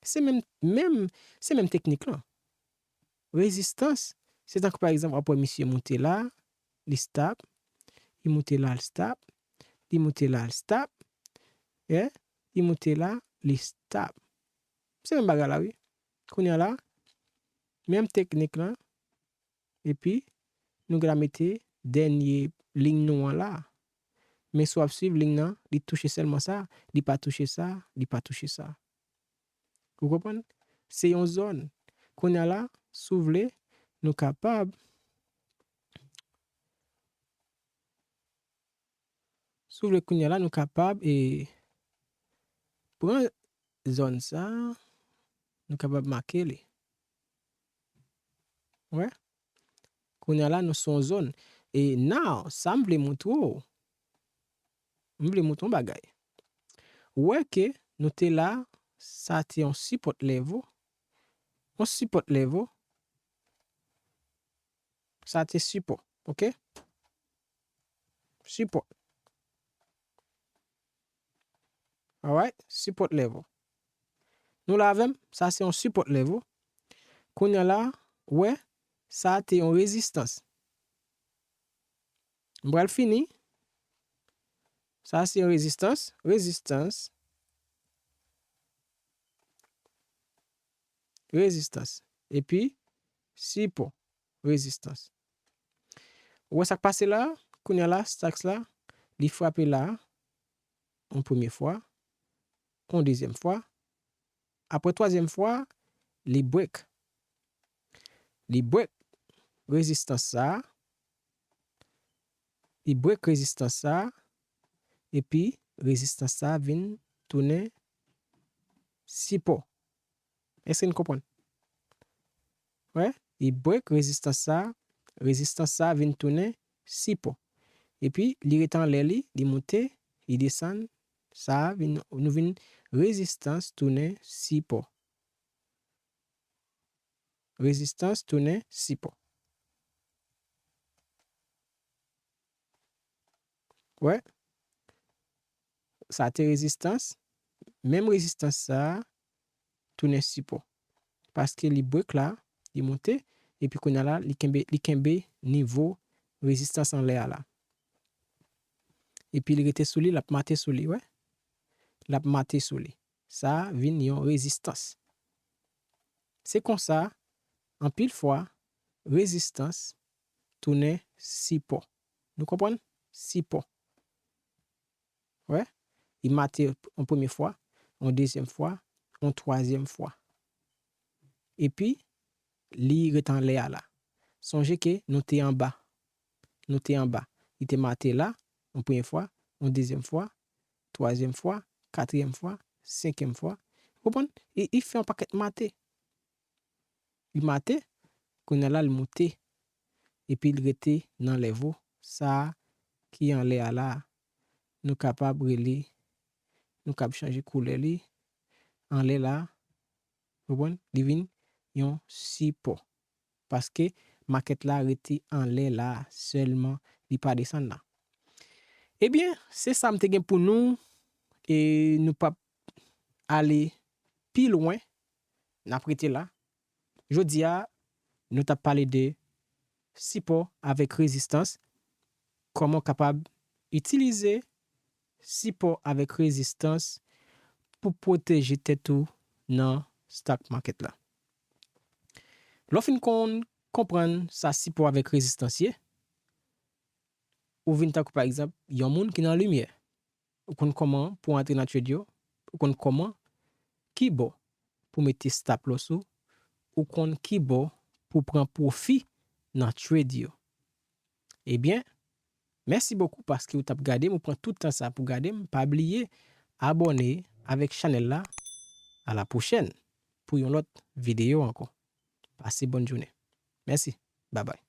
Se menm, menm, se menm teknik lan. Rezistans, se tankou pa egzanp, w ap wè misye moute la, li stop, li moute la, li stop, li moute la, li stop, yeah, li moute la, li stop. Se menm bagay la, wi. Kounye a la, menm teknik lan, epi nou gentan mete dènye liy nou an la. Men si w ap swiv liy nan, li touche sèlman sa, li pa touche sa, li pa touche sa. Ou konprann? Se yon zòn. Kounye a la, si w vle, nou kapab, si w vle kounye a la, nou kapab, e, pran zòn sa, nou kapab make li. Wè? Kounye a la, nou se yon zòn. E now, sa m vle montre w, m vle montre w yon bagay. Ou wè ke nou te la, sa te yon support level. Yon support level. Sa te sipò, oke? Sipò. Alright, support level. Nou la avè m, sa se yon support level. Kounye a la, wè, sa te yon rezistans. M pral fini. Sa se yon rezistans, rezistans, rezistans. Epi, sipò, rezistans. Ou wè sa k pase la? Kounye a la, Stocks la, li frape la, yon premye fwa, yon dezyèm fwa. Apre twazyèm fwa, li break. Li break rezistans sa a. Li break rezistans sa a. Epi, rezistans sa a vin tounen sipò. Èske n konprann? Wè, li break rezistans sa a. Rezistans sa a vin tounen sipò. Epi, li rete anlè li, li moute, li desann. Sa a vin, nou vin rezistans tounen sipò. Rezistans tounen sipò. Wè. Sa te rezistans. Menm rezistans sa a tounen sipò. Paske li break la, li moute, epi kounye a la, li kenbe, li kenbe nivo rezistans anlè a la. Epi li rete sou li, l ap mate sou li, wè. L ap mate sou li. Sa a vin yon rezistans. Se konsa, anpil fwa, rezistans tounen sipò. Nou konprann? Sipò. Wè, li mate yon premye fwa, yon dezyèm fwa, yon twazyèm fwa. Epi, li ret anlè a la. Sonje ke nou te anba. Nou te anba. Li te mate la, yon premye fwa, yon dezyèm fwa, twazyèm fwa, katriyèm fwa, senkyèm fwa. Ou konprann? Li, li fè yon pakèt mate. Li mate, kounye a la, li moute. Epi li rete nan level sa a ki anlè a la. Nou kapab rele, nou kapab chanje koulè li. Anlè la, ou konprann? Li vin yon sipò. Paske makèt la rete anlè la sèlman, li pa desann la. Ebyen, se sa m te gen pou nou, e nou p ap ale pi lwen, n ap rete la. Jodi a, nou t ap pale de sipò avèk rezistans, kòman w kapab itilize sipò avèk rezistans pou pwoteje tèt ou nan stock market la. Lè w fin konn konprann sa sipò avèk rezistans ye, ou vin tankou pa egzanp yon moun ki nan limyè. Ou konn kòman pou antre nan trade yo, ou konn kòman, ki bò pou mete stop loss ou, ou konn ki bò pou pran pwofi nan trade yo. Ebyen, mèsi bokou paske ou t ap gade m, ou pran tout tan sa pou gade m. Pa bliye abòne avèk chanèl la. A la pwochèn pou yon lòt videyo ankò. Pase bòn jounen. Mèsi. Babay.